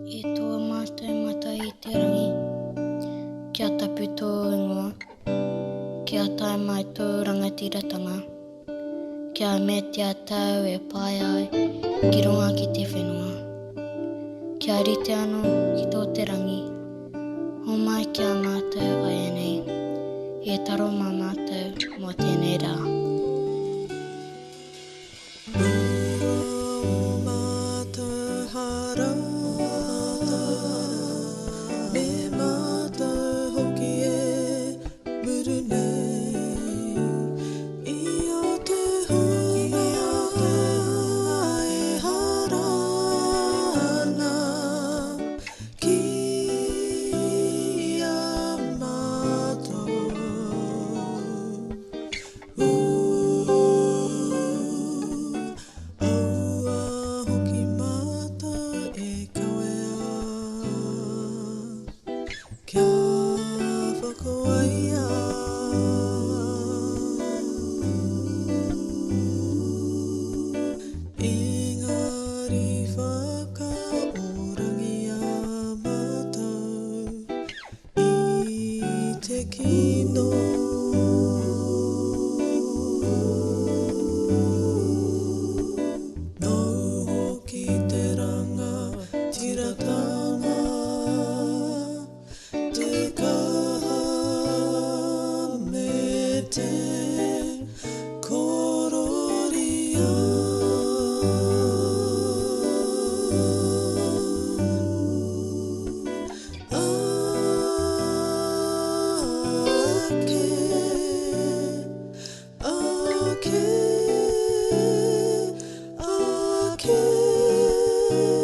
E tō mātou mata i te rangi, kia tapu tō ingoa, kia tae mai tō rangatiratanga, kia meatia tāu e pai ai ki runga ki te whenua. Kia rite anō ki tō te rangi, homai ki a mātou āianei, he taro mā mātou mō tēnei rā. Ake, ake.